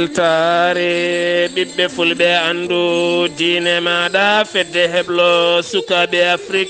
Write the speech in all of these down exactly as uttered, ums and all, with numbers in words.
Weltaare ɓiɓɓe fulɓe, anndu diine maaɗa, fedde heblo sukaaɓe Afrik.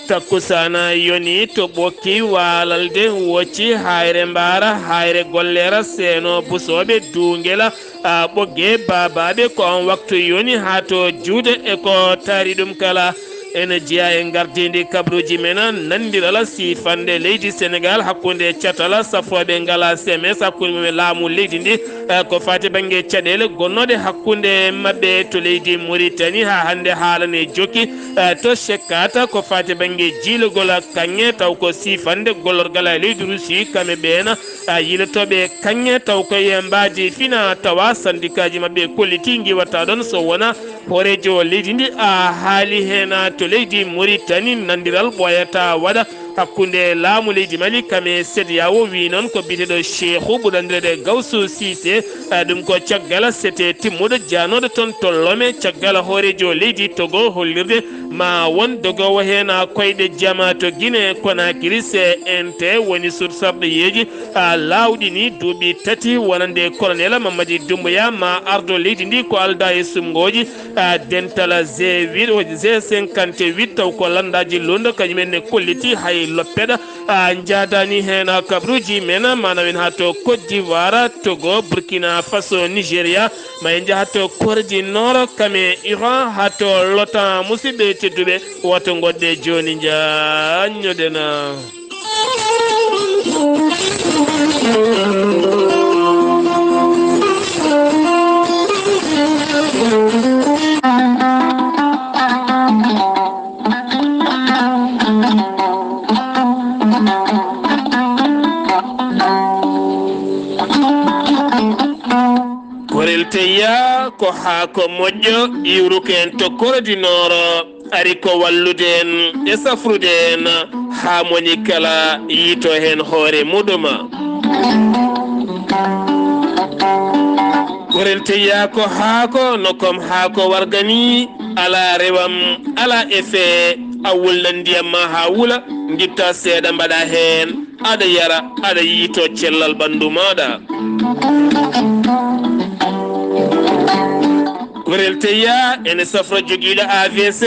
Takkusaana yoni to Ɓokki, Waalalde, Wocci, Hayre Mbaara, Hayre Gollera, Seeno, Busooɓe, Duungela, a, Ɓoggee, Baabaaɓe, ko on waktu yoni haa to Juude e ko taari ɗum kala. Ene jeyaa e ngardiindi kabaruuji men, nanndiral siifannde leydi Senegaal hakkunde catal safrooɓe ngalaa C M S hakkunde mum e laamu leydi ndi, eh, ko faati bannge caɗeele gonnooɗe hakkunde maɓɓe to leydi Muritani. Haa hannde haala ne jokki, eh, to Cekkata ko faati bannge jiilogol kaŋŋe, taw ko siifannde gollorgal e leydi Rusi, kamɓe ɓeen, eh, yilotooɓe kaŋŋe, taw ko e mbaadi fina tawa sandikaaji maɓɓe kollitii ngiwata ɗon so wona hooreejo leydi ndi, a, haali heen, a, to leydi Muritani, nanndiral ɓooyata waɗa hakkunde laamu leydi Mali kam e CEDEAO, wi noon ko biyeteeɗo Cheikhou ɓurɗo anndireede Gawsu Cissé, a, ɗum ko caggal sete timmuɗo jaanooɗo toon to Lome, caggal hooreejo leydi Togo hollirde ma won dogoowo heen, a, koyɗe jama to Guinée Conakry, C N T woni sursarɗo yeeji, a, laawɗini duuɓi tati wonande colonel Mamadi Doumbouya ma ardo leydi ndi ko aldaa e sumngooji, a, dental G huit, G cinquante-huit, taw ko lanndaaji Londres kañum en ne kolliti hay loppeɗa, a, njaadaani heen kabaruuji men, maanaam en haa to Côte d'Ivoire, Togo, Burkina Faso, Nigeria, ma en njaha to Corée du Nord, kam e Iran, haa to l'OTAN. Musidɓe tedduɓe, woto ngoɗɗe jooni njaññoɗen. Gorel teyya ko haako moƴƴo iwruko en to Corée du Nord. Ari ko wallude en e safrude en haa moni kala yiito heen hoore muɗum. Gorel teyya ko haako no kom haako warga ni, alaa rewam, alaa effet, a wulna ndiyam ma haa wula, ngitta seeɗa mbaɗa heen, aɗa yara, aɗa yiito cellal ɓanndu maaɗa. Gorel teyya ene safra jogiiɗo A V C,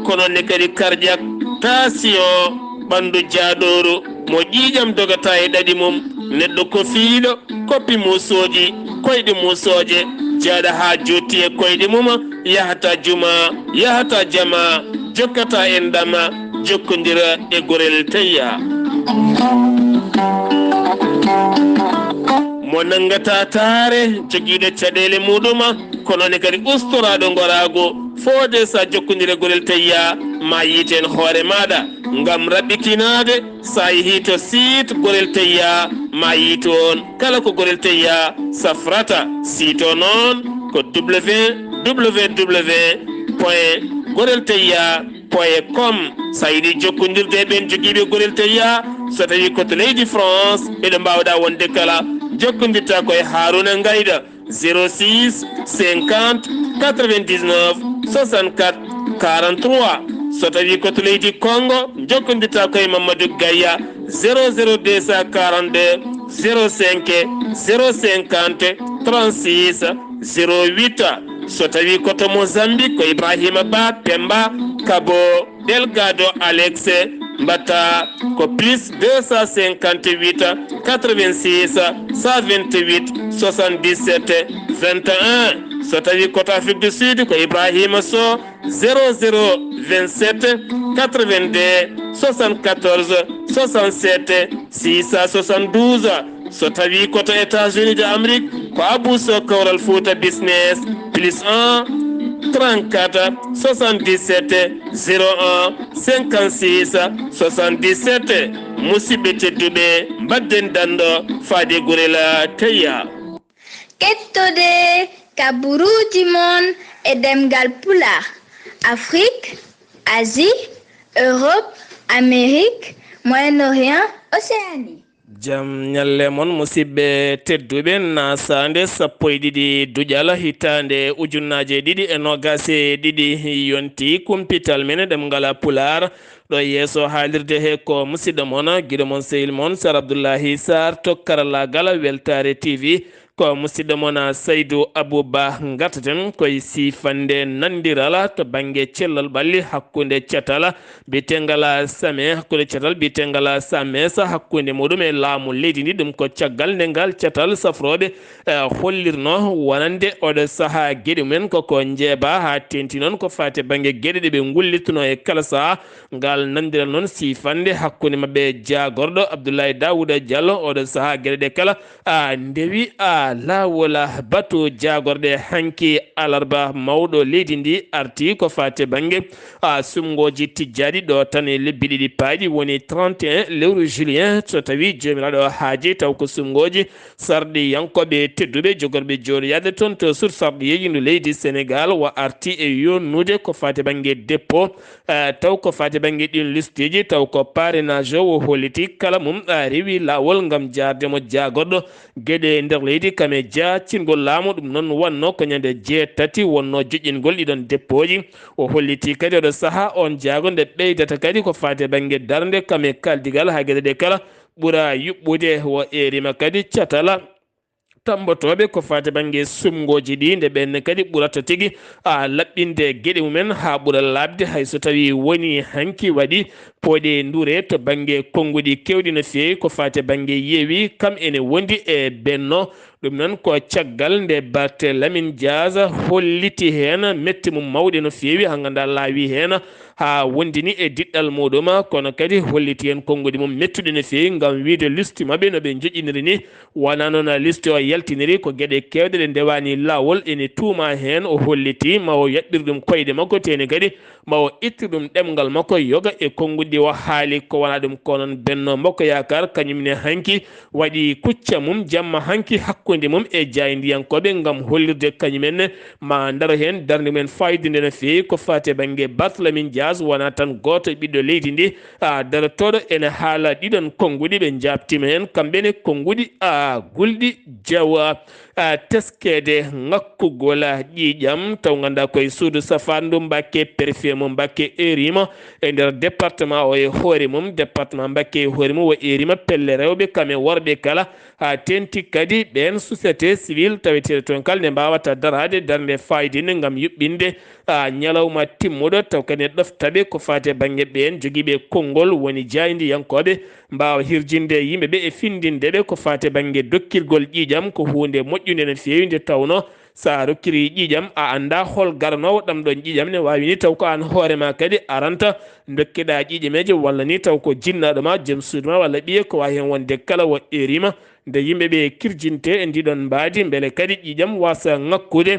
kono ne kadi cardiaque, tension, ɓanndu jaaɗooru, mo ƴiiƴam dogata e ɗaɗi mum, neɗɗo kofiiɗo, koppi muusooji, koyɗe muusooje, jaaɗa haa jootti e koyɗe mum, yahata juma, yahata jama, jokkata enɗam, jokkondira e gorel teyya. Mo nanngata taare, jogiiɗo caɗeele muɗum, kono ne kadi ustoraaɗo ngoraagu, foode sa jokkondira e gorel teyya, ma yiiten hoore maaɗa. Ngam raɓɓitinaade, sa yehi to site Gorel Teyya, ma yiit on kala ko Gorel Teyya safrata. Site o noon ko W W W point gorel teyya point com. Sa yiɗi jokkondirde e ɓeen jogiiɓe Gorel Teyya, so tawii ko to leydi France, eɗo mbaawɗa wonde kala, jokkondirta ko e Haruna Ngayda. Zéro six, cinquante, quatre-vingt-dix-neuf, soixante-quatre, quarante-trois. So tawii ko to leydi Congo, jokkondirta ko e Mamadou Gaya, zéro zéro deux cent quarante-deux, zéro cinq, zéro cinquante, trente-six, zéro huit. So tawii ko to Mozambique, ko Ibrahima Ba Pemba Kabo Delgado Alex, mbatta ko plus deux cent cinquante-huit, quatre-vingt-six, cent vingt-huit, soixante-dix-sept, vingt et un. So tawii ko to Afrique du Sud, ko Ibrahima Sow, zéro zéro vingt-sept, quatre-vingt-deux, soixante-quatorze, soixante-sept, six cent soixante-douze. So tawii ko to États-Unis de Amérique, ko Abou Sow Kawral Fouta Business, plus un, trente-quatre, soixante-dix-sept, zéro un, cinquante-six, soixante-dix-sept. Musidɓe tedduɓe, mbaɗden danndo faade Gorel Teyya. Kettode kabaruuji mon e ɗemngal Pulaar, Afrique, Asie, Europe, Amérique, Moyen-Orient, Océanie. Jam ñalle mon, musidɓe tedduɓe, nasaande sappo e ɗiɗi duƴal hitaande ujunnaaje ɗiɗi e noogaas e ɗiɗi, yonti kumpital men ɗemngal Pulaar. Ɗo yeeso haalirde he ko musidɗo mon, giɗo mon, sehil mon, Sar Abdullahi Sar, to karallaagal Weltaare T V. Ko musidɗo mon, a, Saydu Abuba. Ngartaten koye siifande nanndiral to bannge cellal ɓalli hakkunde catal biyetengal, a, Same, hakkunde catal biyetengal, a, Sames, hakkunde muɗum e laamu leydi ndi. Ɗum ko caggal nde ngal catal safrooɓe, e, hollirno wonande oɗo sahaa geɗe mumen koko njeeba, haa teeŋti noon ko faati bannge geɗe ɗe ɓe ngullitno e kala sahaa. Ngal nanndiral noon siifande hakkunde maɓɓe e jaagorɗo Abdoulaye Daouda Diallo, oɗo sahaa geɗe ɗe kala a ndewi a laawol. A, batu jaagorɗe hanki alarba mawɗo leydi ndi arti ko faati bannge, a, sumngooji tijjaaɗi ɗo tan e lebbi ɗiɗi paaɗi, woni trente et un lewru juillet, so tawi Joomiraaɗo haaji, taw ko sumngooji sarɗiyankooɓe tedduɓe jogorɓe jooɗoyaade toon to sur sarɗi yeeyindu leydi Senegaal wa arti e yonnude ko faati bannge dépôt. Eh, taw ko faati bannge ɗiin listeeji, taw ko parrainage o, o holliti kala mum, eh, rewi laawol ngam jaarde mo jaagorɗo geɗe nder leydi kam e jaacingol laamu. Ɗum noon wonno ko ñande jeetati wonno joƴƴingol ɗiɗon dépôtji. O holliti kadi oɗo sahaa oon jaago nde ɓeydata kadi ko faati bannge darnde kam e kaldigal haa geɗe ɗe kala ɓura yuɓɓude. O eerima kadi catala tammbotooɓe ko faati bannge sumngooji ɗi, nde ɓeen kadi ɓurata tigi, a, laɓɓinde geɗe mumen haa ɓura laaɓde, hay so tawi woni hanki waɗi pooɗe ndure to bannge konnguɗi keewɗi no feewi ko faati bannge yeewi kam ene wondi e Benno. Ɗum noon ko caggal nde Barthe Lamine Dias holliti heen mette mum mawɗe no feewi, haa nganndaa laawi heen haa wondini e diɗɗal muɗum, kono kadi holliti heen konnguɗi mum mettuɗi no feewi ngam wiyde liste maɓɓe no ɓe njoƴƴiniri ni. Wonaa noon liste o yaltiniri, ko geɗe keewɗe ɗe ndewaani laawol ene tuuma heen. O holliti ma o yaɓɓir ɗum koyɗe makko, teeni kadi ma o ittir ɗum ɗemngal makko yoga e konnguɗi. O haali ko wonaa ɗum, ko noon Benno Bokk Yaakaar kañum ne hanki waɗi kucca mum jamma hanki hakkunde mum e jaayndiyankooɓe ngam hollirde kañum en ne ma ndaro heen darnde mumen faayidinnde no feewi ko faati e bannge Barthe Lamine Dias. Wonaa tan gooto ɓiɗɗo leydi ndi, a, darotooɗo ene haala ɗiɗon konnguɗi, ɓe njaabtiima heen kamɓe ne konnguɗi, a, gulɗi jawa, a, teskeede ŋakkugol, a, ƴiiƴam, taw nganndaa koye suudu safaandu Mbakke, préfet mo Mbakke eerima e nder département o e hoore mum, département Mbakke e hoore mum o eerima pelle rewɓe kam e worɓe kala, haa teeŋti kadi ɓeen société civile taweteeɗo toon kala nde mbaawata daraade darnde faayidinnde ngam yuɓɓinde, a, ñalawma timmuɗo, taw kadi ne ɗofta ɓe ko faati e bannge ɓeen jogiiɓe konngol, woni jaayndiyankooɓe, mbaawa hirjinde yimɓe ɓe e findinde ɓe ko faati e bannge dokkirgol ƴiiƴam. Ko huunde moƴƴunde no feewi, nde tawnoo so a rokkiri ƴiiƴam, a anndaa hol garanoowo ɗam ɗoon ƴiiƴam ne. Waawi ni taw ko aan hoore ma kadi aranta ndokkeɗaa ƴiiƴameeje, walla ni taw ko jinnaaɗo ma, joom suudu ma, walla ɓiye, ko waawi heen wonde kala. O eerima nde yimɓe ɓe kirjinte e ndiɗon mbaadi, mbele kadi ƴiiƴam waasa ŋakkude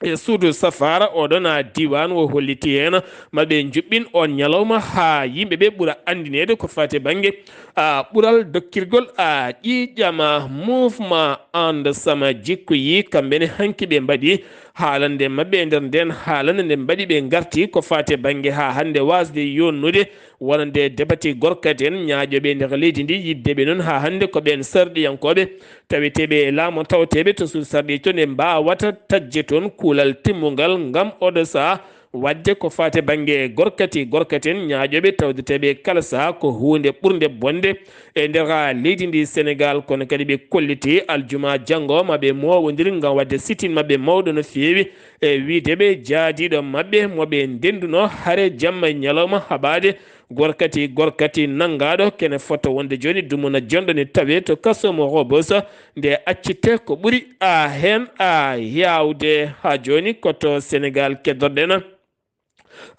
e suudu safaara oɗon, a, diiwaan. O holliti heen ma ɓe njuɓɓin oon ñalawma haa yimɓe ɓe ɓura anndineede ko faati e bannge, a, ɓural dokkirgol, a, ƴiiƴam. Mouvement And Sama Jikkuyi, kamɓe ne hanki ɓe mbaɗi haalande maɓɓe e nder ndeen haalande nde mbaɗi, ɓe ngarti ko faati e bannge haa hannde waasde yonnude wonande debati gorkati en ñaaƴooɓe e nder leydi ndi, yiɗde ɓe noon haa hannde ko ɓeen sarɗiyankooɓe taweteeɓe e laamu, taweteeɓe to suudu sarɗiiji to, nde mbaawata taƴde toon kuulal timmungal ngam oɗo sahaa waɗde ko faati e bannge gorkati, gorkati en ñaaƴooɓe tawdeteeɓe e kala sahaa. Ko huunde ɓurnde bonde e nder leydi ndi Senegaal, kono kadi ɓe kolliti aljuma janngo ma ɓe moowondir ngam waɗde sitin maɓɓe mawɗo no feewi, e wiyde ɓe jaadiiɗo maɓɓe mo ɓe ndennduno hare jamma e ñalawma haɓaade gorkati, gorkati nanngaaɗo kene fota wonde jooni dumuna jonɗo ne tawee to kaso mo Rebeuss, nde accite ko ɓuri, a, heen, a, yaawde. Haa jooni ko to Senegaal keddorɗen.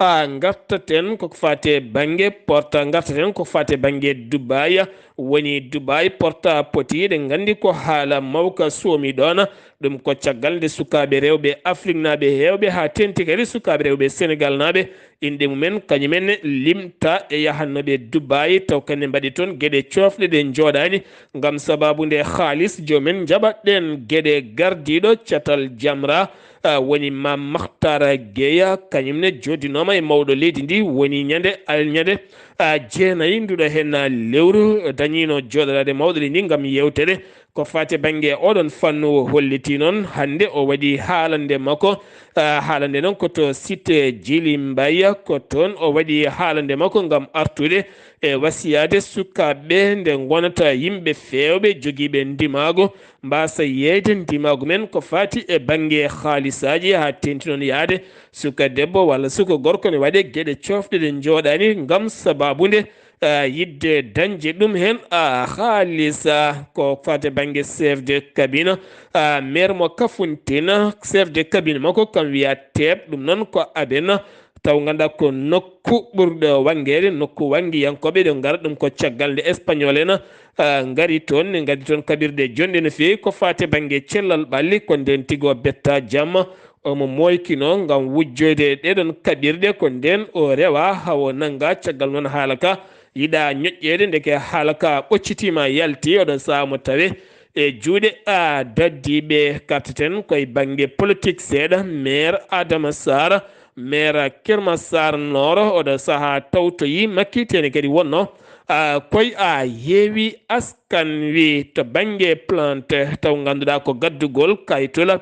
A, ngartaten ko faati e bannge porta, ngartaten ko faati e bannge Dubaay. Woni Dubaay porta poti, eɗen nganndi ko haala mawka soomi ɗoon. Ɗum ko caggal nde sukaaɓe rewɓe Afriknaaɓe heewɓe, haa teeŋti kadi sukaaɓe rewɓe Senegaalnaaɓe, inɗe mumen kañum en limta e yahannooɓe Dubaay, taw kadi ne mbaɗi toon geɗe coofɗe ɗe njooɗaani ngam sabaabu nde haalis. Joom en njaɓa ɗeen geɗe. Gardiiɗo catal Jamra, a, woni Maam Makhtar Gueye, kañum ne joddinooma e mawɗo leydi ndi, woni ñande alñande, a, jeenayi nduɗo heen lewru, dañiino jooɗoraade mawɗo leydi ndi ngam yeewtere Ko faati e bannge oɗon fannu, o hollitii noon hannde o waɗi haalande makko. Ah, haalande noon ko to site Jili Mbaya, ko toon o waɗi haalande makko ngam artude e wasiyaade sukaaɓe nde ngonata yimɓe feewɓe jogiiɓe ndimaagu, mbaasa yeeyde ndimaagu men ko faati e bannge haalisaaji haa teeŋti noon yahde suka debbo walla suka gorko ne waɗe geɗe coofɗe ɗe njooɗaani ngam sabaabu nde ah, yiɗde dañde ɗum heen, ah, haalis, ah, ko faati e bannge chef de cabinet, ah, maire mo Kafountine, chef de cabinet makko kam wiya teeɓ, ɗum noon ko Aben, taw ngannduɗaa ko nokku ɓurɗo wanngeede, nokku wanngiyankooɓe ɗo ngara, ɗum ko caggal nde Espagnol en, ah, ngari toon, ne ngaddi toon kaɓirɗe jonɗe no feewi, ko faati e bannge cellal ɓalli, ko ndeen tigi o betta jamma, omo moykinoo ngam wujjoyde e ɗeeɗoon kaɓirɗe, ko ndeen o rewa haa o nannga. Caggal noon haala ka yiɗaa ñoƴƴeede, ndeke haala ka ɓoccitiima, yalti, oɗo sahaa mo tawe e juuɗe, a, daddiiɓe. Karteten ko e bannge politik seeɗa, meer Adama Sarr, meer Kër Massar Nord, oɗo sahaa tawtoyi makkiteene kadi wonnoo, a, koy a yeewi askan wi to bannge plante, taw ngannduɗaa ko gaddugol kayitol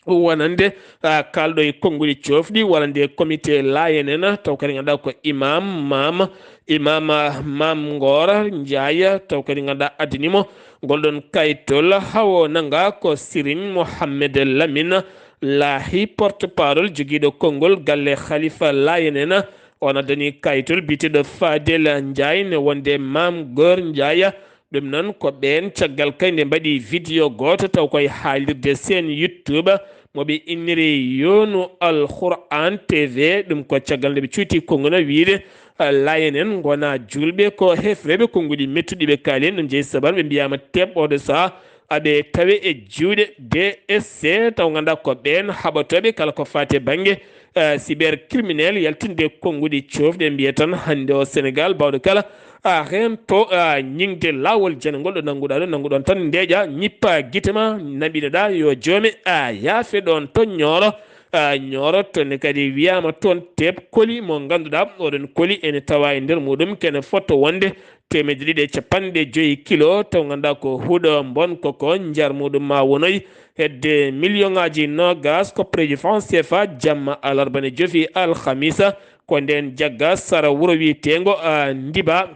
wonande, ah, kaalɗo e konnguɗi coofɗi, walla nde comité Laayeen en, taw kadi ngannduɗaa ko Imam Maam, Imam, ah, Maam Ngoora Njaay, taw kadi ngannduɗaa addani mo ngol ɗon kayitol. Haa o nannga ko Serigne Mohamed Lamine Lahi, porte-parole jogiiɗo konngol galle Khalifa Laayeen en, on addani kayitol biyeteeɗo Fadel Njaay ne wonde Maam Goor Njaay. Ɗum noon ko ɓeen caggal kay nde mbaɗi vidéo gooto taw koye haalirde seen YouTube mo ɓe inniri Yoonu Alqur'aan T V. Ɗum ko caggal nde ɓe cuuti konngol wiyde, ah, Laayeen en ngonaa juulɓe, ko hefreeɓe konnguɗi mettuɗi ɓe kaali en. Ɗum jeyi sabar ɓe mbiyaama teeɓ oɗo sahaa aɓe tawe e juuɗe D S C, taw ngannduɗaa ko ɓeen haɓotooɓe kala ko faati e bannge, eh, cybercriminel, yaltinde konnguɗi coofɗi. Mbiye tan hannde o Senegaal baawɗo kala, a, heen to, a, ñiŋde laawol janngol ɗo nannguɗaa ɗo, nannguɗon tan ndeeƴa, ñippa gite ma, naɓinoɗaa yo joome, a, yaafe ɗoon to Ñooro, a, Ñooro to ne kadi wiyaama toon teeɓ koli mo ngannduɗaa oɗon koli ene tawa e nder muɗum kene foto wonde teemedde ɗiɗi e capanɗe joyi kilo, taw ngannduɗaa ko huɗo mbon koko, njar muɗum ma wonoy hedde miliyoŋaaji noogas koppereeji franc C F A, jamma alarba ne jofi alhamisa, ko ndeen jagga sara wuro wiyeteengo, a, Ndiba,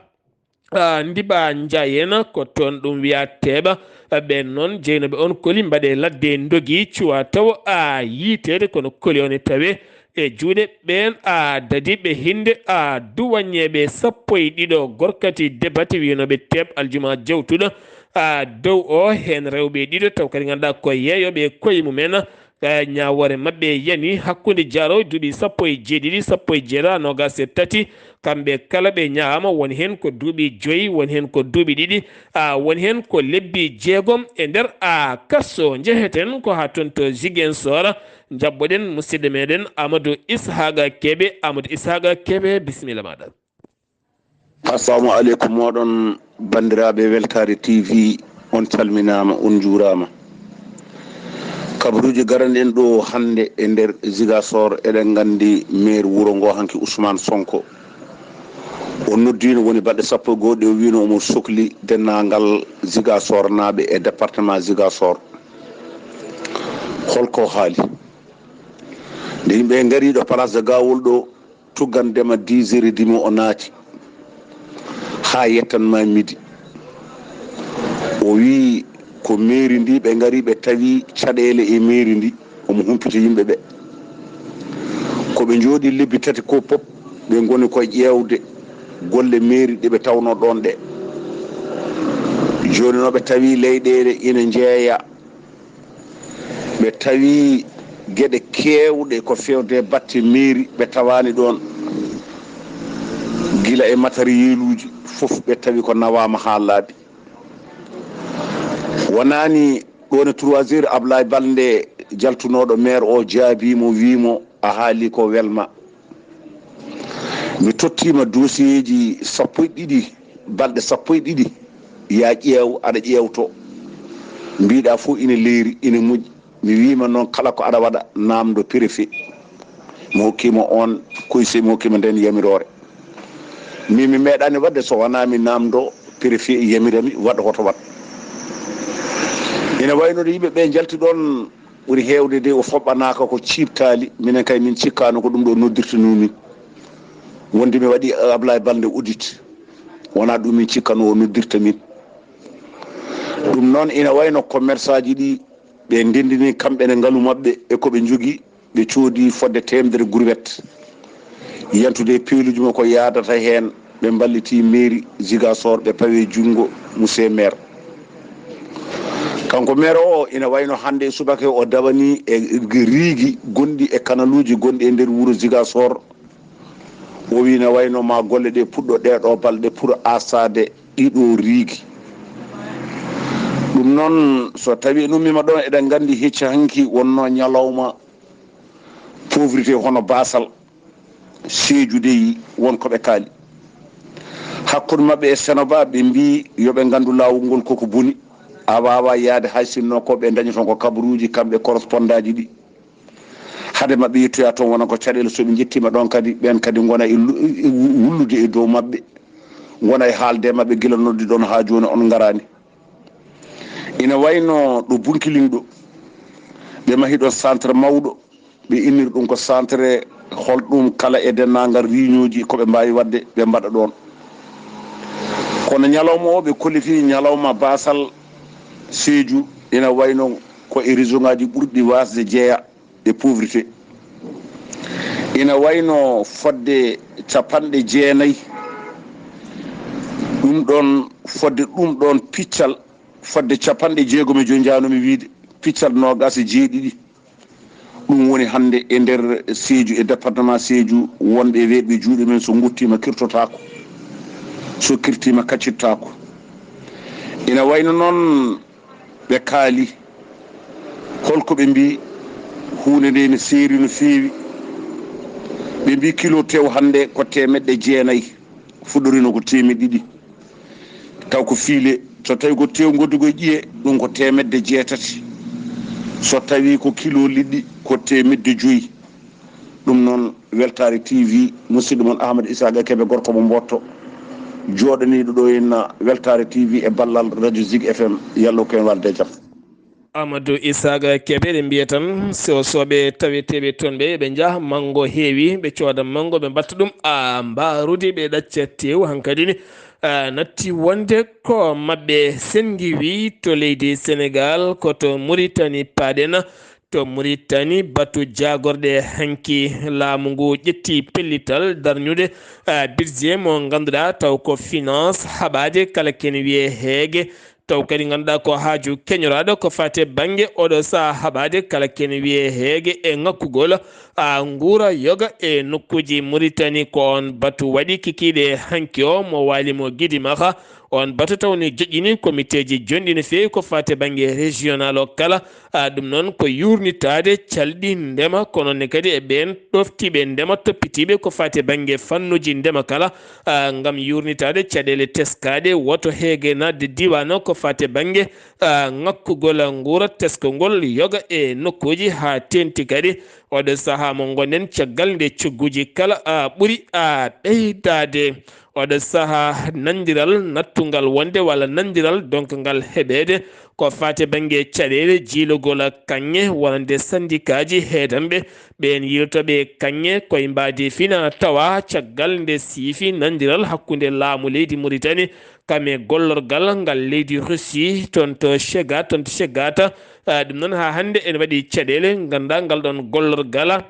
a, Ndiba Njaayena, ko toon ɗum wiyaa teeɓa. A, ɓeen noon jeynooɓe on koli mbaɗe ladde ndogi cuwa taw a yiiteede, kono koli one tawe e juuɗe ɓeen, a, dadiiɓe hinnde, a, duwañeeɓe sappo e ɗiɗo gorkati debate wiyanooɓe teeɓ aljuma jawtuɗo, a, dow o heen rewɓe ɗiɗo taw kadi ngannduɗaa ko yeeyooɓe koye mumen, a, ñaawoore maɓɓe yani hakkunde jaaro duuɓi sappo e jeeɗiɗi, sappo e jeetati, noogas e tati, kamɓe kala ɓe ñaawaama, won heen ko duuɓi joyi, won heen ko duuɓi ɗiɗi, a, won heen ko lebbi jeegom e nder, a, kaso. Njeheten ko haa toon to Ziguinchor, njaɓɓoɗen musidɗo meɗen Amadou Ishaqa Kebe. Amadou Ishaqa Kebe, bisimilla maɗa. Assalamu aleykum moɗon banndiraaɓe Weltaare T V, on calminaama, on njuuraama. Kabaruuji garanɗi en ɗo hannde e nder Ziguinchor, eɗen nganndi maire wuro ngo hanki Ousmane Sonko. O noddiino woni balɗe sappo e go'o ɗe o wiino omo sokli denndaangal Ziguinchor naaɓe e département Ziguinchor. Holko haali? Nde yimɓe ngari ɗo place de Gawol ɗo, tuggandema dix heures et demi o naati haa yettan ma midi. O wii ko mairie ndi ɓe ngari ɓe tawi caɗeele e mairie ndi, omo humpita yimɓe ɓe. Ko ɓe njooɗi lebbi tati ko pop, ɓe ngoni koye ƴeewde golle mairie ɗe ɓe tawno ɗon ɗe. Jooni no ɓe tawi leyɗeele ina njeeya. Ɓe tawi geɗe keewɗe ko feewde batte mairie ɓe tawaani ɗoon. Gila e matériel uji fof ɓe tawi ko nawaama haa laaɓi. Wonaani ɗoon e trois heures Ablaye Balde jaltunooɗo maire o jaabii mo, wii mo, "A haali ko welma." Mi tottiima dossier ji sappo e ɗiɗi, balɗe sappo e ɗiɗi, yaa ƴeew, aɗa ƴeewto. Mbiɗa fof ina leeri, ina moƴƴi. Mi wiima noon kala ko aɗa waɗa, naamndo préfet. Mi hokkiima oon koyse, mi hokkiima ndeen yamiroore. Min mi meeɗaani waɗde so wonaa mi naamndo préfet yamirami waɗ hoto waɗ. Ina wayno nde yimɓe ɓe njalti ɗoon, ɓuri heewde de o foɓɓanaaka ko ciiptaali. Minen kay min cikkaano ko ɗum ɗo noddirta numin. Wonde mi waɗi Ablaye Balde audit, wonaa ɗum min cikkano o noddirta min. Ɗum noon ina wayno commerçant ji ɗi ɓe ndenndini kamɓe ne ngalu maɓɓe e ko ɓe njogii, ɓe coodi fodde teemedere gurwet. Yantude e peeluuji makko yaadata heen, ɓe mballiti mairie Ziguinchor, ɓe pawi junngo monsieur maire. Kanko maire o ina wayno hannde e subaka o dawani e riigi gonɗi e kanaluuji gonɗi e nder wuro Ziguinchor. O wi ina wayno ma golle ɗe puɗɗo ɗee ɗo balɗe pour asaade ɗiɗo riigi. Ɗum noon, so tawi en ummiima ɗo, eɗen nganndi hecci hanki wonno ñalawma pauvreté hono baasal. Seeju dey won ko ɓe kaali. Hakkunde maɓɓe e Senoba, ɓe mbii yo ɓe nganndu laawol ngol koko boni. A waawaa yahde hay sinno ko ɓe ndañi toon ko kabaruuji, kamɓe correspondant ji ɗi. Hade maɓɓe yettoya toon wona ko caɗeele, so ɓe njettiima ɗoon kadi, ɓeen kadi ngona e lu-, e wu-, wullude e dow maɓɓe, ngona e haalde e maɓɓe gila noddi ɗoon haa jooni on ngaraani. Ina wayno ɗo Bunkiling ɗo, ɓe mahi ɗoon centre mawɗo, ɓe inniri ɗum ko centre hol ɗum kala e denndaangal riiñooji ko ɓe mbaawi waɗde, ɓe mbaɗa ɗoon. Kono ñalawma o ɓe kolliti ñalawma baasal Seeju, ina wayno ko e région ngaji ɓurɗi waasde jeeya e pauvreté. Ina wayno fodde capanɗe jeenayi, ɗum ɗoon, fodde ɗum ɗoon piccal, fodde capanɗe jeegom e joy, njaanoomi wiyde, piccal noogaas e jeeɗiɗi. Ɗum woni hannde e nder Seeju, e département Seeju, wonɓe e weeɓɓe juuɗe men, so nguttiima kirtotaako, so kirtiima kaccittaako. Ina wayno noon ɓe kaali, holko ɓe mbii, huunde nde ene seeri no feewi. Ɓe mbii kilo tew hannde ko teemedde jeenayi, fuɗɗorino ko teemedde ɗiɗi. Taw ko fiile, so tawi ko tew ngoddugo e ƴiye, ɗum ko teemedde jeetati. So tawi ko kilo liɗɗi, ko teemedde joyi. Ɗum noon, Weltaare T V, musidɗo mon Ahmad Isaaqa Kebe, gorko mo Mbootto, jooɗaniiɗo ɗo e Weltaare T V e ballal Radio Zig F M. Yallo ko en walde e jam. Amadou Isaaqa Kebe, ɗe mbiya tan, so soɓe taweteeɓe toon ɓe, ɓe njaha manngo heewi, ɓe cooda manngo, ɓe mbatta ɗum a mbaarudi, ɓe ɗacca teewu hankadi ni, a, natti wonde ko maɓɓe. Senngi wi to leydi Senegaal, ko to Muritani paaɗen. To Muritani, batu jaagorɗe hanki, laamu ngu ƴetti pellital darñude, a, budget mo ngannduɗaa taw ko finance haɓaade kala ken wiye heege, taw kadi ngannduɗaa ko haaju keñoraaɗo ko faate bannge oɗo saha haɓaade kala ken wiye heege e ŋakkugol, a, nguura yoga e nokkuuji Muritani. Ko on batu waɗi kikiiɗe hanki o mo waali mo Gidimaxa. On batu taw ne joƴƴini komiteeji jonɗi no feewi ko faate bannge régional o kala. A, ɗum noon ko yuurnitaade calɗi ndema, ko noon ne kadi e ɓeen ɗoftiiɓe ndema, toppitiiɓe ko faate bannge fannuuji ndema kala, a, ngam yuurnitaade caɗeele teskaaɗe, woto heege naatde diiwaan o ko faate bannge, a, ŋakkugol nguura teskongol yoga e nokkuuji, haa teeŋti kadi oɗo sahaa mo ngonɗen caggal nde cogguuji kala, a, ɓuri, a, ɓeydaade. Oɗo sahaa nanndiral nattungal wonde walla nanndiral donkangal heɓeede ko faati e bannge caɗeele jiilogol kaŋŋe wonande sandikaaji heedanɓe ɓeen yiilotooɓe kaŋŋe koye mbaadi fina tawa caggal nde siifi nanndiral hakkunde laamu leydi Muritani kam e gollorgal ngal leydi Russie toon to Chegat, toon to Chegat. Ah, ɗum noon haa hannde ene waɗi caɗeele ngannduɗaa ngal ɗoon gollorgal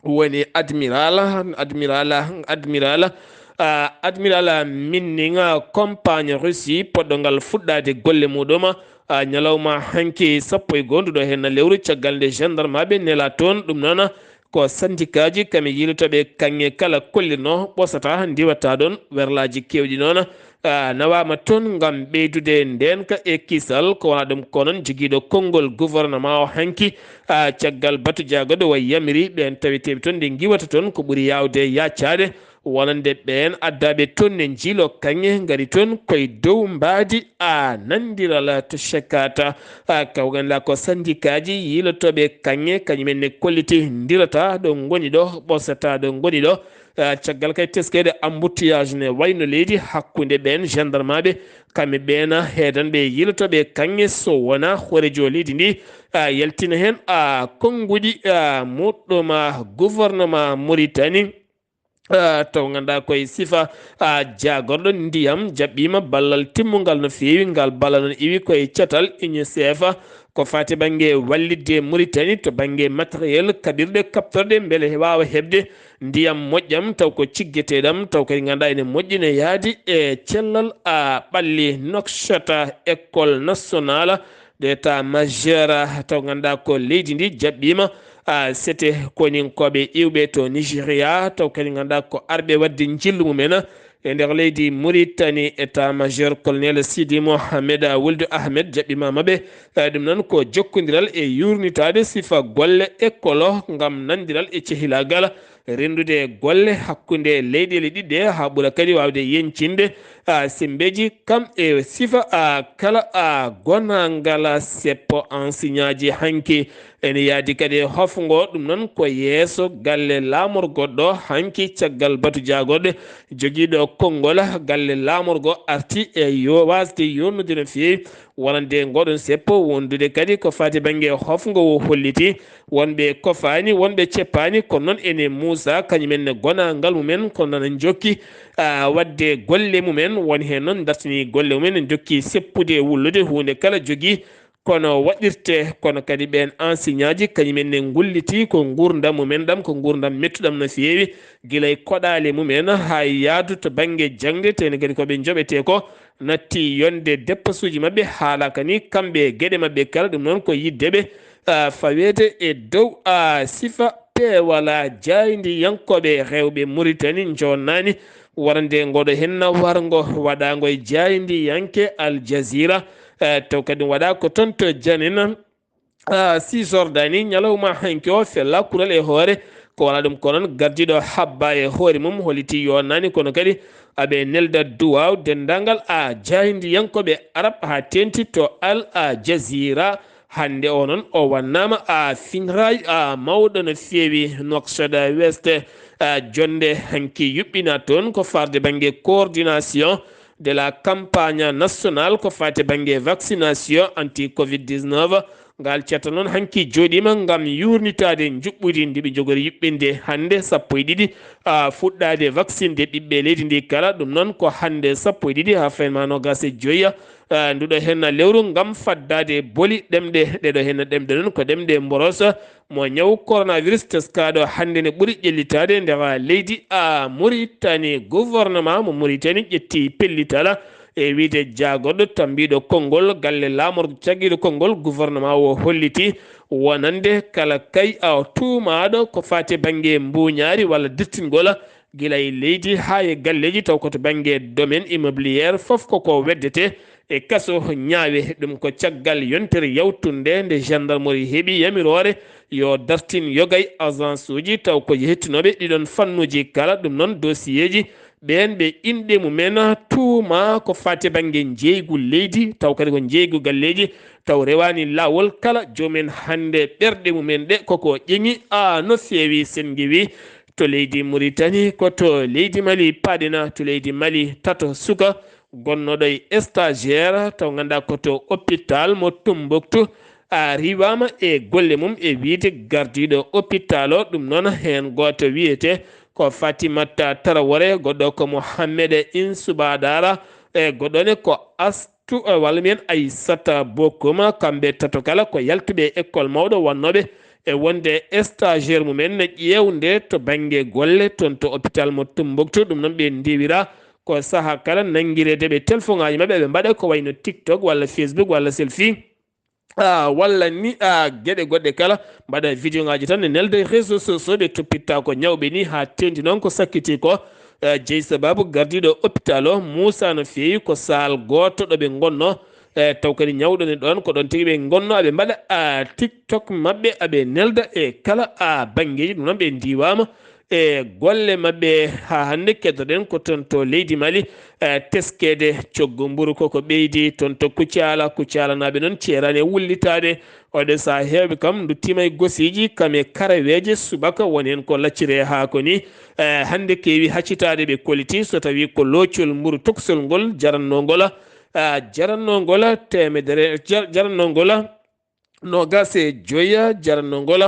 woni admiral, admiral, admiral, ah, admiral Minning, ah, compagne Russie, poɗɗo ngal fuɗɗaade golle muɗum, ah, ñalawma hanki sappo e goonduɗo heen lewru, caggal nde gendarmeaɓe nela toon. Ɗum noon ko sandikaaji kam e yiilotooɓe kaŋŋe kala kollirno, ɓosata, ndiwata ɗoon werlaaji keewɗi noon. Ah, nawaama toon ngam ɓeydude ndeenka e kisal, ko wona ɗum ko noon jogiiɗo konngol gouvernement o hanki, ah, caggal batu jaagoɗo o yamiri ɓeen taweteeɓe toon nde ngiwata toon ko ɓuri yaawde yaccaade. Wonande ɓeen addaaɓe toon ne njiilo kaŋŋe ngari toon koye dow mbaadi a nanndiral to Cekata. A, kawganla ko sandikaaji yiilotooɓe kaŋŋe kañumen ne kolliti ndirata ɗo ngoni ɗo, ɓosata ɗo ngoni ɗo. A, caggal kay teskede embouteillage ne wayno leydi hakkunde ɓeen gendarmaaɓe, kamɓe ɓeen heedanɓe yiilotooɓe kaŋŋe so wonaa hoorejo leydi ndi, a, yaltina heen, a, konnguɗi, a, muɗɗuma gouvernement Mauritanie. Ah, taw ngannduɗaa koye sifa, ah, jaagorɗo ndiyam jaɓɓiima ballal timmungal no feewi. Ngal ballal noon iwi koye catal UNICEF, ko faati bannge wallitde Mauritanie to bannge matériel kaɓirɗe kaɓtorɗe mbele waawa heɓde ndiyam moƴƴam, taw ko ciggeteeɗam, taw kadi ngannduɗaa ene moƴƴi, ne yaadi e cellal, ah, ɓalli Nouakchott, école nationale d'état-major, taw ngannduɗaa ko leydi ndi jaɓɓiima, ah, sete koninkooɓe iwɓe to Nigeria, taw kadi ngannduɗaa ko arɓe waɗde njillu mumen e nder leydi Mauritanie. État-major colonel Sidi Mohamed Wuld Ahmed jaɓɓiima maɓɓe. Ah, ɗum noon ko jokkondiral e yuurnitaade sifa golle école o ngam nanndiral e cehilaagal renndude golle hakkunde leyɗeele ɗiɗi ɗe haa ɓura kadi waawde yeñcinde, ah, semmbeeji kam e sifa, ah, kala, ah, gonaangal seppo enseignantji hanki. Ene yaadi kadi e hofngo ɗum noon ko yeeso galle laamorgo ɗo hanki caggal batu jaagorɗe jogiiɗo konngol galle laamorgo arti e yo waasde yonnude no feewi. Wonande ngoɗon seppo wondude kadi ko faati bannge hofngo o holliti wonɓe kofaani, wonɓe ceppaani, kono noon ene muusa kañumen ne gonaangal mumen, kono nana njokki, ah, waɗde golle mumen. Won heen noon dartini golle mumen, ne njokki seppude e wullude huunde kala jogii kono waɗirte, kono kadi ɓeen enseignantji kañumen ne ngulliti ko nguurndam mumen ɗam, ko nguurndam mettuɗam no feewi, gila e koɗaale mumen haa yaadu to bannge jaŋde, tawde kadi ko ɓe njoɓetee ko natti yonde deppasuuji maɓɓe, haalaaka ni kamɓe e geɗe maɓɓe kala. Ɗum noon ko yiɗde ɓe, ah, faweede e dow, ah, sifa peewal, ah, jaayndiyankooɓe rewɓe Mauritanie njoonnaani wonande ngoɗo heen warngo waɗaango e jaayndiyanke Al Jazeera, eh, taw kadi ɗum waɗaa ko toon to Janina, ah, Cisjordanie, ñalawma hanki o fella kural e hoore. Ko wonaa ɗum ko noon, gardiiɗo habba e hoore mum holliti yonnaani, kono kadi aɓe nelda duwaaw denndaangal, ah, jaayndiyankooɓe Arab haa teeŋti to Al, ah, Jazeera. Hannde o noon o wannaama, ah, finraay, ah, mawɗo no feewi Nouakchott Ouest, ah, jonnde hanki yuɓɓina toon ko faarde bannge coordination de la campagne nationale ko faati bannge vaccination anti covid dix-neuf. Ngal cetta noon hanki jooɗiima ngam yuurnitaade njuɓɓudi ndi ɓe njogori yuɓɓinde hannde sappo e ɗiɗi, ah, fuɗɗaade vaccinde ɓiɓɓe leydi ndi kala. Ɗum noon ko hannde sappo e ɗiɗi haa fayma noogaas e joyi, ah, nduɗo heen lewru ngam faddaade boli ɗemɗe. Ɗeɗo heen ɗemɗe noon ko ɗemɗe mboros. Mo ñaw coronavirus teskaaɗo hannde ne ɓuri ƴellitaade nder leydi, ah, Mauritanie. Gouvernement mo Mauritanie ƴetti pellital e wiyde jaagorɗo tambiiɗo konngol galle laamorgo caggiiɗo konngol gouvernement o holliti wonande kala kay a tuumaaɗo ko faati bannge mbuuñaari walla dirtingol gila e leydi haa e galleeji, taw ko to bannge domaine immobilière, fof ko ko weddete e kaso ñaawe. Ɗum ko caggal yontere yawtunde nde gendarmerie heɓi yamiroore yo dartin yoga e agence uji, taw ko yettinooɓe ɗiɗon fannuuji kala. Ɗum noon dossier ji ɓeen ɓe inɗe mumen tuuma ko faati bannge njeeygu leydi, taw kadi ko njeeygu galleeji, taw rewaani laawol kala. Joomum en hannde ɓerɗe mumen ɗe koko ƴeŋi, a, no feewi. Sen ngiwi to leydi Mauritanie, ko to leydi Mali paaɗen, to leydi Mali tato suka gonnooɗo e stagiaire, taw ngannduɗaa ko to hôpital mo Tombouctou, a, riiwaama e golle mum e wiyde gardiiɗo hôpital o. Ɗum noon heen gooto wiyetee ko Fatimata Traoré, goɗɗo ko Mohamed Insouba Dara, e goɗɗo ne ko As tu, eh, walla mbiyen Aissata Bokoum, kamɓe tato kala ko yaltuɓe e école mawɗo wonnooɓe e wonde stagiaire mumen ƴeewnde to bannge golle toon to hôpital mo Tombouctou. Ɗum noon ɓe ndiwira ko saha kala nanngireede ɓe telefoŋaaji maɓɓe, ɓe mbaɗa ko wayno TikTok walla Facebook walla selfie, ah, walla ni, ah, geɗe goɗɗe kala, mbaɗa vidéo ŋaaji tan ne nelda e réseau sociaux, ɓe toppitta ko ñawɓe ni haa teeŋti noon ko sakkiti ko. Eh, jeyi sababu gardiiɗo hôpital o, Moussa no feewi ko saal gooto ɗo ɓe ngonno. Eh, taw kadi ñawɗo ne ɗoon, ko ɗoon tigi ɓe ngonno, aɓe mbaɗa, ah, TikTok maɓɓe, aɓe nelda e kala, ah, banngeeji. Ɗum noon ɓe ndiwaama e golle maɓɓe. Haa hannde keddoɗen ko toon to leydi Mali, e teskeede coggu mburu koko ɓeydi toon to Kucala. Kucalanaaɓe noon ceeraani e wullitaade. Oɗo sahaa heewɓe kam nduttiima e gosiiji, kam e karaweeje subaka, woni heen ko lacciri e haako ni. E hannde keewi haccitaade ɓe kolliti so tawii ko loocol mburu toksol ngol jarannoo ngol, a, jarannoo ngol teemedere, jar-, jarannoo ngol noogaas e joy, jarannoo ngol,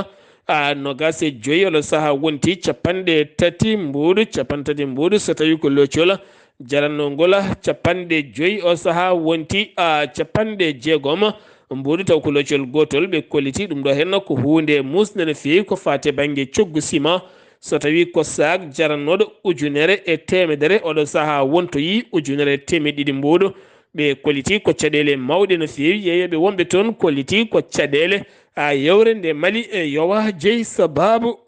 a, noogaas e joy, oɗo sahaa wonti capanɗe tati mbuuɗu, capanɗe tati mbuuɗu so tawii ko loocol jarannoo ngol, capanɗe joy o sahaa wonti, a, capanɗe jeegom mbuuɗu, taw ko loocol gootol ɓe kolliti. Ɗum ɗo heen ko huunde muusnde no feewi ko faati e bannge coggu sima. So tawii ko saak jarannooɗo ujunere e teemedere, oɗo sahaa wontoyii ujunere e teemeɗɗe ɗiɗi mbuuɗu. Ɓe kolliti ko caɗeele mawɗe no feewi. Yeeyooɓe wonɓe toon kolliti ko caɗeele, a, yewre nde Mali e yowa jeyi sabaabu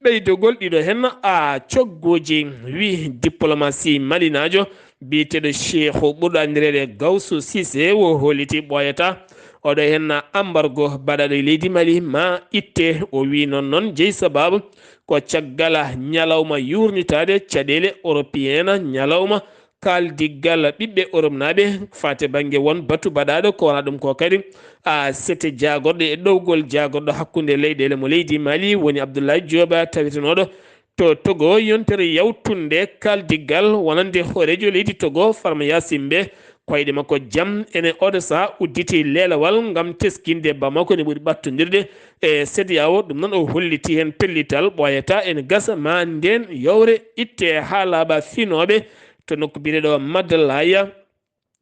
ɓeydogol ɗiɗo heen, a, cogguuji. Wi diplomasi malinaajo biyeteeɗo Sheikhu ɓurɗo anndireede Gawsu Sise o holliti ɓooyata. Oɗo heen ambargo baɗaaɗo e leydi Mali ma itte. O wi noon, noon jeyi sabaabu ko caggal ñalawma yuurnitaade caɗeele européen, ñalawma kaaldiggal ɓiɓɓe Europe naaɓe faati bannge won batu baɗaaɗo ko wona ɗum ko kadi, a, sete jaagorɗo e ɗowgol jaagorɗo hakkunde leyɗeele mo leydi Mali woni Abdoulaye Diop tawetenooɗo to Togo. Yontere yawtunde kaaldiggal wonande hooreejo leydi Togo Farma Yasin Beh, koyɗe makko jam ene oɗo sahaa udditi leelawal ngam teskinde Bamako ne ɓuri ɓattondirde e CEDEAO. Ɗum noon o holliti heen pellital ɓooyata ene gasa ma ndeen yowre itte haa laaɓa finooɓe to nokku biyeteeɗo Madalaya.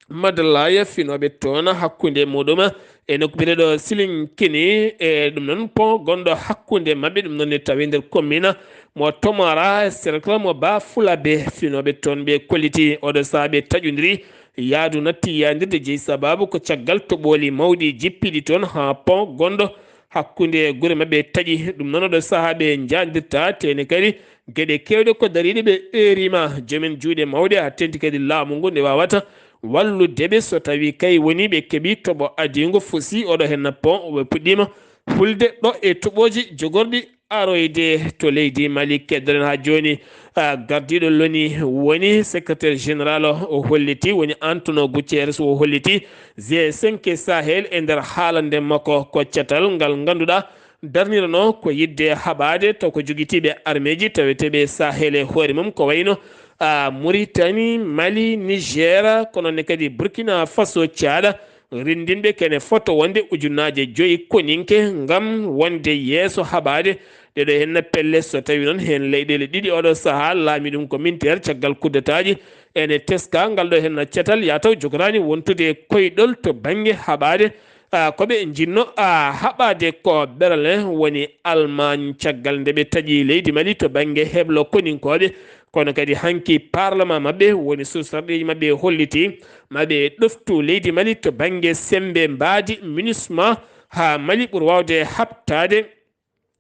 Madalaya finooɓe toon hakkunde muɗum e nokku biyeteeɗo Silinkini, e ɗum noon pont gonɗo hakkunde maɓɓe, ɗum noon ne tawi nder commune mo Tomara, cercle mo Ba Fulabe. Finooɓe toon ɓe kolliti oɗo sahaa ɓe taƴondiri yaadu natti yayndirde jeyi sabaabu ko caggal toɓooli mawɗi jippiiɗi toon haa pont gonɗo hakkunde gure maɓɓe taƴi. Ɗum noon oɗo sahaa ɓe njaajdirta, teene kadi geɗe keewɗe ko dariiɗe ɓe eeriima joomen juuɗe mawɗe, haa teeŋti kadi laamu ngu nde waawata wallude ɓe so tawii kay woni ɓe keɓii toɓo adiingo fusi oɗo heen pont, ɓe puɗɗiima hulde ɗo e toɓooji jogorɗi aroyde to leydi Mali. Keddoɗen haa jooni, a, gardiiɗo loni woni secrétaire général o holliti, woni Antonio Guterres o holliti G cinq Sahel e nder haalande makko ko catal ngal ngannduɗaa darnirano ko yiɗde haɓaade taw ko jogitiiɓe armeeji taweteeɓe Sahel e hoore mum ko wayno, a, Mauritanie, Mali, Niger, kono ne kadi Burkina Faso, Caada, renndinɓe kene foto wonde ujunnaaje joyi koninke ngam wonde yeeso haɓaade ɗeɗo heen pelle. So tawi noon heen leyɗeele ɗiɗi oɗo sahaa laami ɗum ko minteer caggal kuddataaji ene teska ngal ɗo heen catal yataw jogoraani wontude koyɗol to bannge haɓaade, a, ko ɓe njinno, a, haɓaade ko berle woni Almaañ caggal nde ɓe taƴi leydi Mali to bannge heblo koninkooɓe. Kono kadi hanki parlement maɓɓe woni sursarɗeeji maɓɓe holliti maɓe ɗoftu leydi Mali to bannge sembe mbaadi MINUSMA haa Mali ɓur waawde haɓtaade,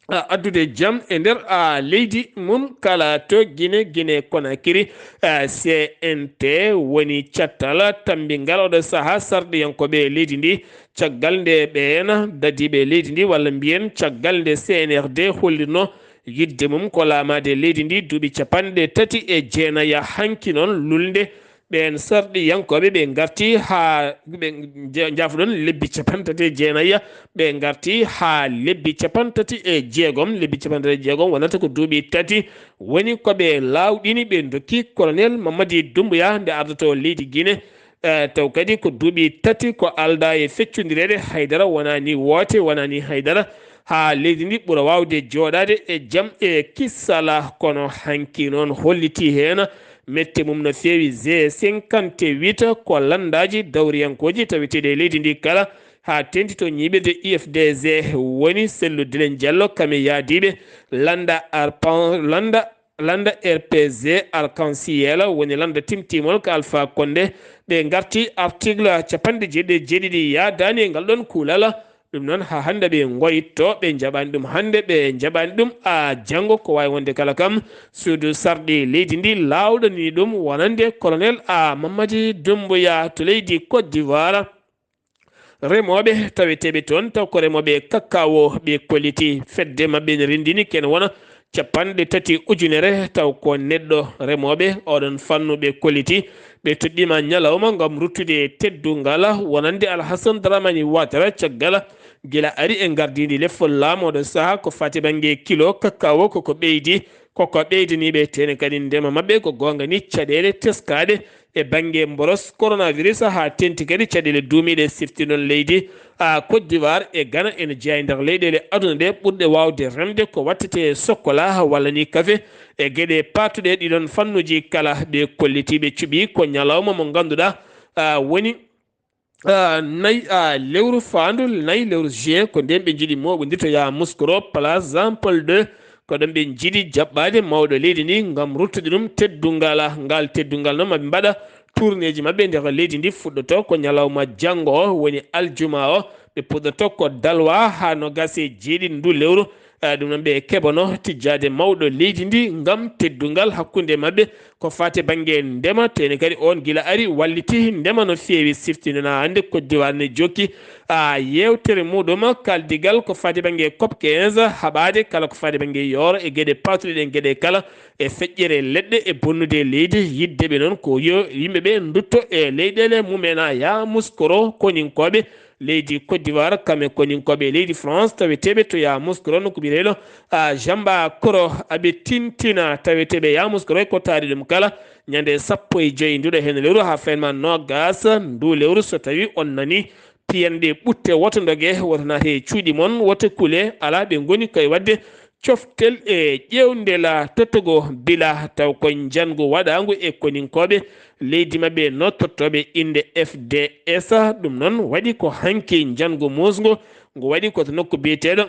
a, addude jam e nder, a, leydi mum kala to Gine, Gine Konakiri, a, C N T woni cattal tammbingal oɗo sahaa sarɗiyankooɓe leydi ndi. Caggal nde ɓeen dadiiɓe leydi ndi, walla mbiyen caggal nde C N R D hollirno yiɗde mum ko laamaade leydi ndi duuɓi capanɗe tati e jeenaya, hanki noon lulnde ɓeen sarɗiyankooɓe ɓe ngarti haa ɓe nja-, njaafoɗon lebbi capanɗe tati e jeenaya, ɓe ngarti haa lebbi capanɗe tati e jeegom. Lebbi capanɗe tati e jeegom wonata ko duuɓi tati woni ko ɓe laawɗini, ɓe ndokki Colonel Mamadi Doumbouya nde ardoto leydi Gine. Eh, taw kadi ko duuɓi tati ko aldaa e feccondireede, haydara wonaani woote, wonaani haydara, haa leydi ndi ɓura waawde jooɗaade e jam e kisala. Kono hanki noon holliti heen mette mum no feewi. G cinquante-huit ko lanndaaji dawriyankooji taweteeɗi e leydi ndi kala, haa teeŋti to ñiiɓirde U F D G woni Cellou Dalein Diallo, kam e yaadiiɓe lannda arpan-, lannda lannda R P G Arc-en-Ciel woni lannda timtimol ka Alpha Condé. Ɓe ngarti article capanɗe jeeɗiɗi e jeeɗiɗi yaadaani e ngal ɗoon kuulal. Ɗum noon, haa hannde ɓe ngoyto, ɓe njaɓaani ɗum hannde, ɓe njaɓaani ɗum a janngo. Ko waawi wonde kala kam, suudu sarɗi leydi ndi laawɗanii ɗum wonande Colonel a Mamadi Doumbouya to leydi Côte d'Ivoire. Remooɓe taweteeɓe toon, taw ko remooɓe kakao, ɓe kolliti fedde maɓɓe ne renndini ken wona capanɗe tati ujunere, taw ko neɗɗo remooɓe oɗon fannu ɓe kolliti. Ɓe toɗɗiima ñalawma ngam ruttude e teddungal, wonande Alhasan Dramani Watara caggal gila ari e ngardiindi lefol laamu oɗo sahaa ko fati bannge kilo kakao, koko ɓeydi, koko ɓeydaniiɓe teene kadi ndema maɓɓe. Ko goonga ni, caɗeele teskaaɗe e bannge mboros coronavirus, haa teŋti kadi caɗeele duumiiɗe sifti noon leydi, a, Côte d'Ivoire e Ghana ene jeyaa e nder leyɗeele aduna ɗe ɓurɗe waawde remde ko wattete e sokkola walla ni kafe. E geɗe paatuɗe ɗiɗon fannuuji kala, ɓe kolliti ɓe cuɓi ko ñalawma mo ngannduɗaa, a, woni, a, nayi, a, lewru faandu, nayi lewru juin, ko ndeen ɓe njiɗi mooɓondirde to Yamoussoukro, place Jean Paul deux. Ko ɗon ɓe njiɗi jaɓɓaade mawɗo leydi ndi ngam ruttude ɗum teddungal. Ngal teddungal noon, maɓe mbaɗa tourneeji maɓɓe nder leydi ndi. Fuɗɗoto ko ñalawma janngo o, woni aljuma o. Ɓe puɗɗoto ko dalwa haa noogaas e jeeɗiɗi ndu lewru. Eh, ɗum noon, ɓe keɓano tijjaade mawɗo leydi ndi ngam teddungal hakkunde maɓɓe ko faati bannge ndema. Teene kadi, oon gila ari, walliti ndema no feewi. Siftinanaa hannde Côte d'Ivoire ne jokki, a, yeewtere muɗum, kaldigal ko faati bannge cop quinze, haɓaade kala ko faati bannge yooro e geɗe paatuɗe ɗen geɗe kala, e feƴƴere leɗɗe e bonnude leydi. Yiɗde ɓe noon ko yo yimɓe ɓe ndutto e leyɗeele mumen, a, Yamoussoukro, koninkooɓe leydi Côte d'Ivoire, kam e koninkooɓe leydi France, taweteeɓe to Yamoussoukro, nokku biyeteeɗo, a, Jamba Koro. Aɓe tintina taweteeɓe Yamoussoukro e ko taari ɗum kala, ñande sappo e joy nduɗo heen lewru haa fenma noogaas ndu lewru, so tawi on nani piyanɗe ɓutte, woto ndoge, woto naate e cuuɗi mon, woto kule, alaa, ɓe ngoni koye waɗde coftel e ƴeewndela tottogo bila, taw ko njanngu waɗaangu e koninkooɓe leydi maɓɓe no tottooɓe innde F D S. Ɗum noon waɗi ko hanki njanngu muusngu ngu waɗi ko to nokku biyeteeɗo,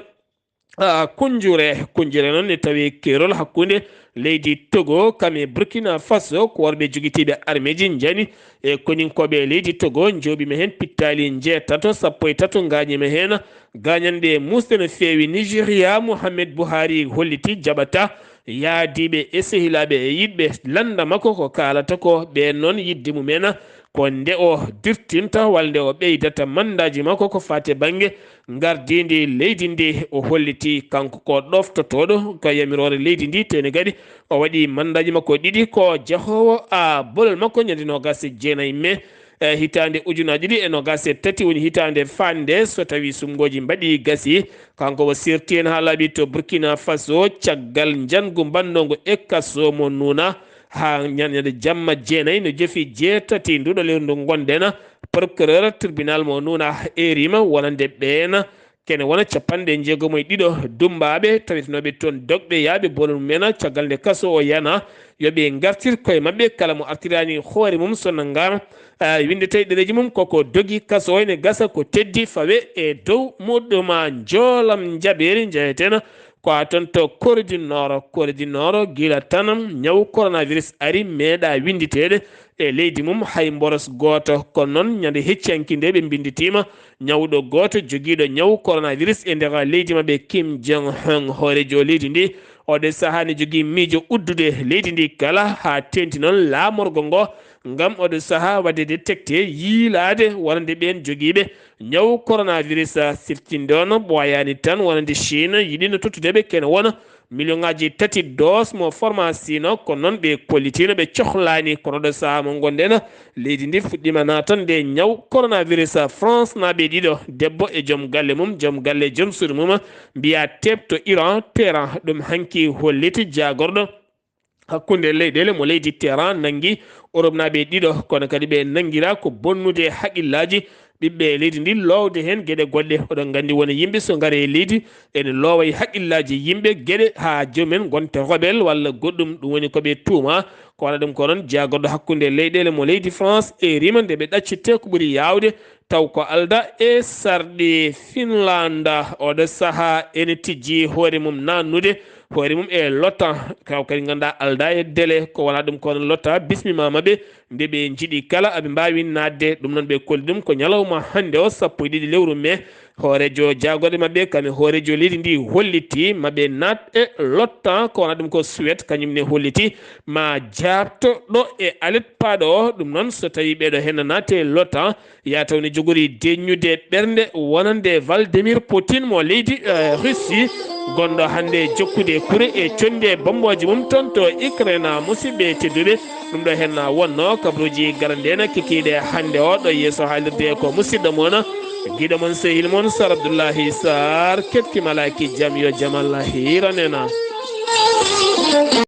a, Kunjure. Kunjure noon ne tawi keerol hakkunde leydi Togo, kam e Burkina Faso, ko worɓe jogitiiɓe armeeji njani e koninkooɓe leydi Togo, njooɓiima heen pittaali njeetato, sappo e tato ngaañiima heen. Gaañanɗe muusɗe no feewi. Nigeria, Mohamed Buhari holliti jaɓata yaadiiɓe e sehilaaɓe e yiɗɓe lannda makko ko kaalata ko. Ɓeen noon, yiɗde mumen ko nde o dirtinta walla nde o ɓeydata mandaaji makko ko faati e bannge ngardiindi leydi ndi. O holliti kanko ko ɗoftotooɗo ka yamiroore leydi ndi, teene kadi o waɗi mandaaji makko ɗiɗi, ko jahoowo a bolol makko ñande noogaas e jeenayi mee, e hitaande ujunaaji ɗiɗi e noogaas e tati, woni hitaande faande, so tawi suɓngooji mbaɗi gasi. Kanko o sirti heen haa laaɓi to Burkina Faso caggal njanngu mbanndongu e kaso mo Nuuna haa ñande jamma jeenayi, no jefi jeetati nduɗo lewru ndu ngonɗen. Procureur tribunal mo Nuuna eeriima wonande ɓeen kene wona capanɗe njeegom e ɗiɗo dummbaaɓe tawetenooɓe toon, dogɓe yahɓe bolol mumen, caggal nde kaso o yana, yo ɓe ngartir koye maɓɓe, kala mo artiraani hoore mum, so nanngaama, a, winnde tawi ɗereeji mum koko dogi kaso o, ene gasa ko teddi fawe e dow muɗum. Njoolam njaɓeeri njeyeteena ko a toon to Corée du Nord. Corée du Nord, gila tan ñaw coronavirus ari, meeɗa winnditeede e leydi mum hay mboros gooto. Kono noon, ñande hecci hanki nde, ɓe mbinnditiima ñawɗo gooto jogiiɗo ñaw coronavirus e nder leydi maɓɓe, Kim Jong Un, hooreejo leydi ndi. Oɗo sahaa ne jogii miijo uddude leydi ndi kala, haa teeŋti noon laamorgo ngo, ngam oɗo sahaa waɗde détecté, yiilaade wonande ɓeen jogiiɓe ñaw coronavirus. Siftinde on ɓooyaani tan, wonande Chine yiɗino tottude ɓe kene wona miliyoŋaaji tati dose mo pharmacie no, kono noon ɓe kollitiino ɓe cohlaani. Kono ɗo sahaa mo ngonɗen, leydi ndi fuɗɗiima naatande ñaw coronavirus. France naaɓe ɗiɗo, debbo e joom galle mum, joom galle joom suudu mum, mbiyaa teep to Iran, Téhéran. Ɗum hanki holliti jaagorɗo hakkunde leyɗeele mo leydi Téhéran nanngi Europe naaɓe ɗiɗo, kono kadi ɓe nanngiraa ko bonnude haqqillaaji ɓiɓɓe leydi ndi, loowde heen geɗe goɗɗe. Oɗon nganndi won e yimɓe so ngari e leydi ene loowa e haqqillaaji yimɓe geɗe haa joom en ngonta rebel walla goɗɗum, ɗum woni ko ɓe tuuma. Ko wona ɗum ko noon jaagorɗo hakkunde leyɗeele mo leydi France eeriima nde ɓe ɗaccittee ko ɓuri yaawde, taw ko aldaa e sarɗi Finlanda. Oɗo sahaa ene tijji hoore mum naannude hoore mum e l'OTAN, kaw kadi nganndaa aldaa e délai. Ko wona ɗum ko noon l'OTAN bismimaama ɓe nde ɓe njiɗi kala aɓe mbaawi naatde. Ɗum noon ɓe kolli ɗum ko ñalawma hannde o, sappo e ɗiɗi lewru mee. Hooreejo jaagorɗe maɓɓe, kam e hooreejo leydi ndi, holliti maɓe naat e l'OTAN. Ko wona ɗum ko Suède, kañum ne holliti ma jaabto ɗo e alet paaɗo o. Ɗum noon, so tawi ɓeɗo heen naate l'OTAN, ya taw ne jogori deññude ɓernde wonande Vladimir Poutine mo leydi, eh, Russie. gonɗo hannde e jokkude kure e conndi e bammbooje mum toon to Ukraine. Musidɓe tedduɓe, ɗum ɗo heen wonnoo kabaruuji garanɗe en kikiiɗe hannde o ɗo yeeso haalirde ko musidɗo mon, giɗo mon, sehil mon, Sar Abdullahi Sar, ketki malaaki jam, yo jam Allah hiiran en.